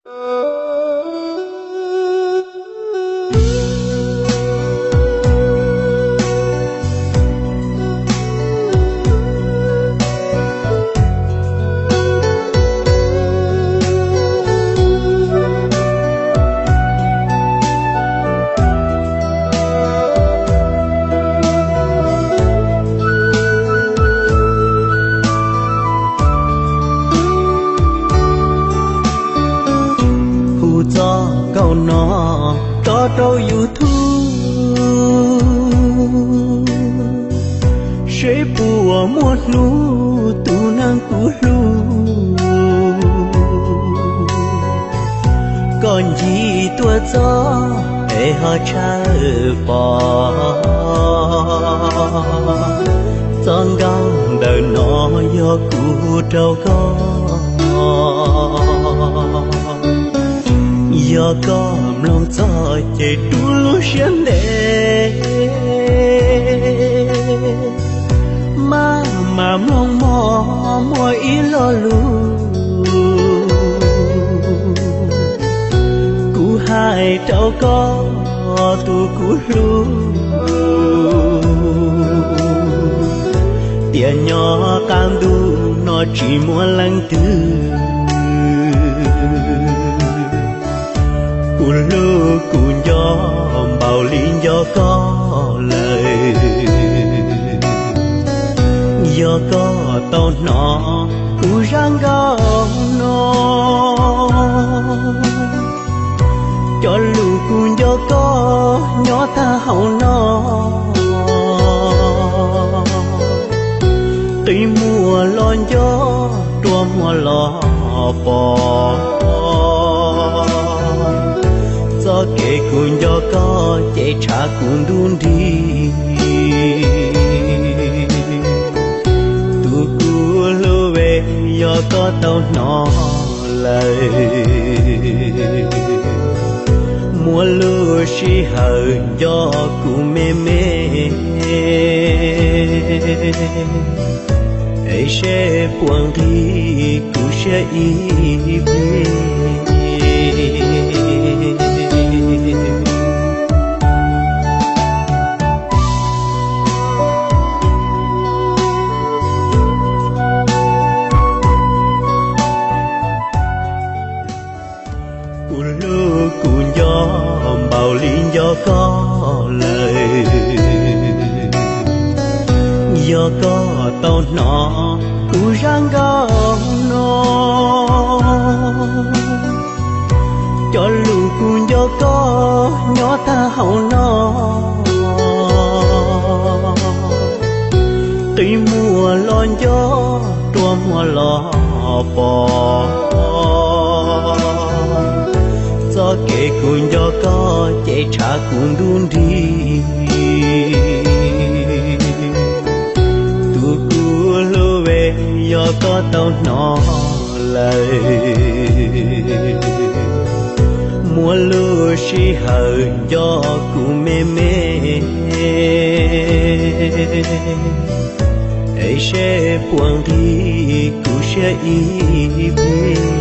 Hu txoj nkauj no tso rau YouTube, seb puas muaj hnub tus neeg kuv hlub, koj ncig tuaj txog es ho tshawb pom. Txoj nkauj ntawm no yog kuv hu rau koj. Yog koj mloog txog ces rub lub siab ntev, maj mam mloog mog muaj ib lo lus kuv hais rau koj tus kuv hlub, tias nyob qab ntuj no tsis muaj leej twg kuv hlub kuv nco npaum li nco koj lawm. Yog koj tau hnov kuv zaj nkauj no, cov lus kuv nco koj nyob tag hauv no, qi muag los nco, rua muag los pom. Txoj kev kuv nco koj ces tshav kuv ntuj nrig. Tus kuv hlub es, yog koj tau hnov lawm, muaj lub sij hawm nco kuv me me, es seb puas nqhis kuv siab ib pliag. Kuv hlub kuv nco npaum li nco koj lawm. Yog koj tau hnov kuv zaj nkauj no, cov lus kuv nco koj nyob tag hauv no, qi muag los nco, rua muag los pom. Txoj kev kuv nco koj ces tshav kuv ntuj nrig. Tus kuv hlub es, yog koj tau hnov lawm, muaj lub sij hawm nco kuv me me, es seb puas nqhis kuv siab ib pliag.